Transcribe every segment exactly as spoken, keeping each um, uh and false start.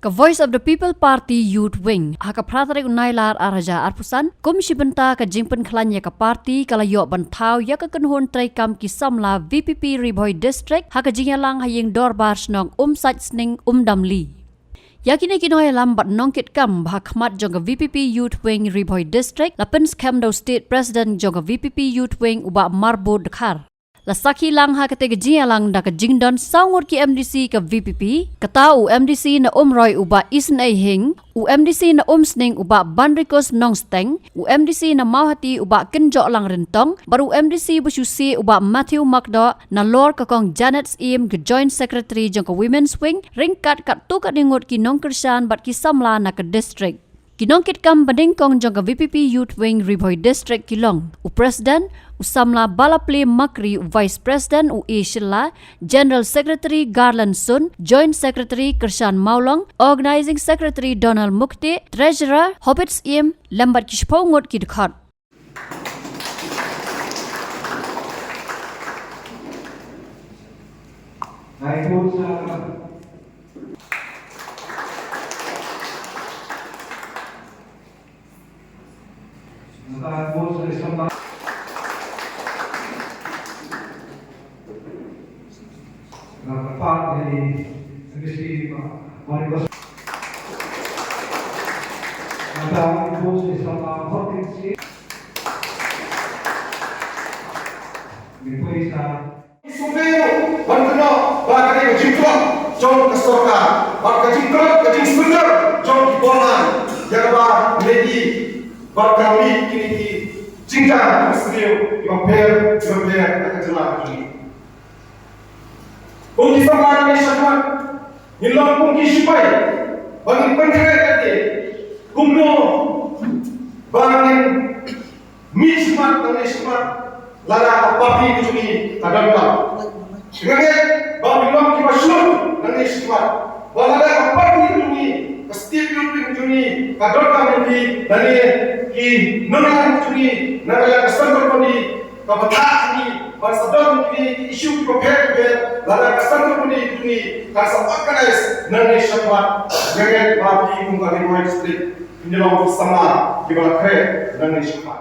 Ka Voice of the People Party Youth Wing, ha ka phra tarik u Nailar ar hajar arphew san, kum shi bynta ka jingpynkhlaiñ ïa ka party, ka la ïoh ban thaw ïa ka kynhun treikam ki samla V P P Ri Bhoi District ha ka jingïalang ha ïing dorbar shnong Umsait Sning, Umdamli. Ïa kine ki nongïalam bad nongkitkam bha khmat jong ka V P P Youth Wing Ri Bhoi District la pynskhem da u State President jong ka V P P Youth Wing, u Bah Marbud Dkhar. La sakhi lang ha kata ka jingïalang da ka jingdon saw ngut ki M D C ka V P P, kata u M D C na Umroi u Bah Isynei Hing, u M D C na Umsning u Bah Banrikus Nongsteng, u M D C na Mawhati u Bah Kynjohlang Ryntong, bad u M D C ba shu sih u Bah Matthew Makdoh, nalor ka Kong Janet Syiem, ka Joint Secretary jong ka Women's Wing, ryngkat katto katne ngut ki nongkyrshan bad ki samla na ka district. Ki nongkitkam banyngkong jong ka V P P Youth Wing Ri Bhoi District ki long u President, u samla Balapli Makri, u Vice President u A Shylla, General Secretary Garland Sun, Joint Secretary Kyrshan Mawlong, Organizing Secretary Donald Mukti, Treasurer Hobbit Syiem, lem bad ki shiphew ngut ki dkhot. Ban kynnoh ba ka dei ka jingtlot jong ka sorkar bad ka jingtlot ka jingsynjor jong ki bor, ïa kaba ngi bad ka mih kine ki jingjia ki sniew kiba pher kiba pher ha ka jylla ka jong ngi. Kum ki samla ngi shakhmat, ngi long kum ki shipai ba ngin pynkhreh ïa ki kumno ba ngin mih shakhmat nangne shakhmat lada ka party ka jong ngi ka donkam. Nga ngeit ba ngi long kiba shlur nangne shakhmat ba lada ka party ka jong ngi, ka state ka jong ngi ka donkam ïa ngi, lane ki nongïalam ka jong ngi na ka liang ka central body, kaba thah ïa ngi ban sa don kine ki issue kiba pher kiba pher, lada ka central body ka jong ngi ka sa organize nangne shakhmat. Nga ngeit ba phi kum ka Ri Bhoi District phin long ki samla kiba la khreh nangne shakhmat.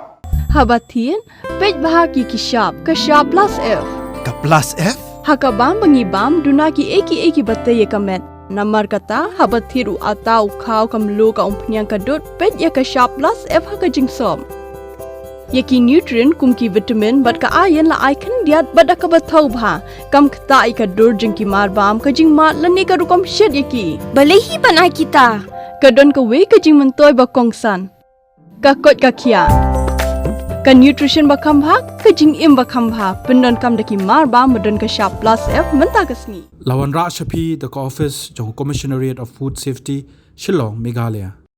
Haba thied, peit bha ki ki shap, ka shap plus F. Ka plus F? Ha ka bam ba ngi bam, duna kiei kiei kiba tei ïa ka met. Namar kata, haba thied u atta, u khaw, ka mluh, ka umphniang, ka dud, peit ïa ka shap plus F ha ka jingsop. Ïa ki nutrient kum ki vitamin bad ka iron la ai khyndiat bad da kaba thaw bha. Kam ktah ïa ka dur jong ki mar bam, ka jingmad lane ka rukom shet ïa ki. Balei hi ban ai kita? Ka don kawei ka jingmyntoi ba kongsan. Ka koit ka khiah. Ka nutrition ba kham bha, ka jingim ba kham bha. Pyndonkam da ki mar bam ba don ka shap plus F mynta ka sngi. La wanrah sha phi da ka office jong ka Commissionerate of Food Safety, Shillong, Meghalaya.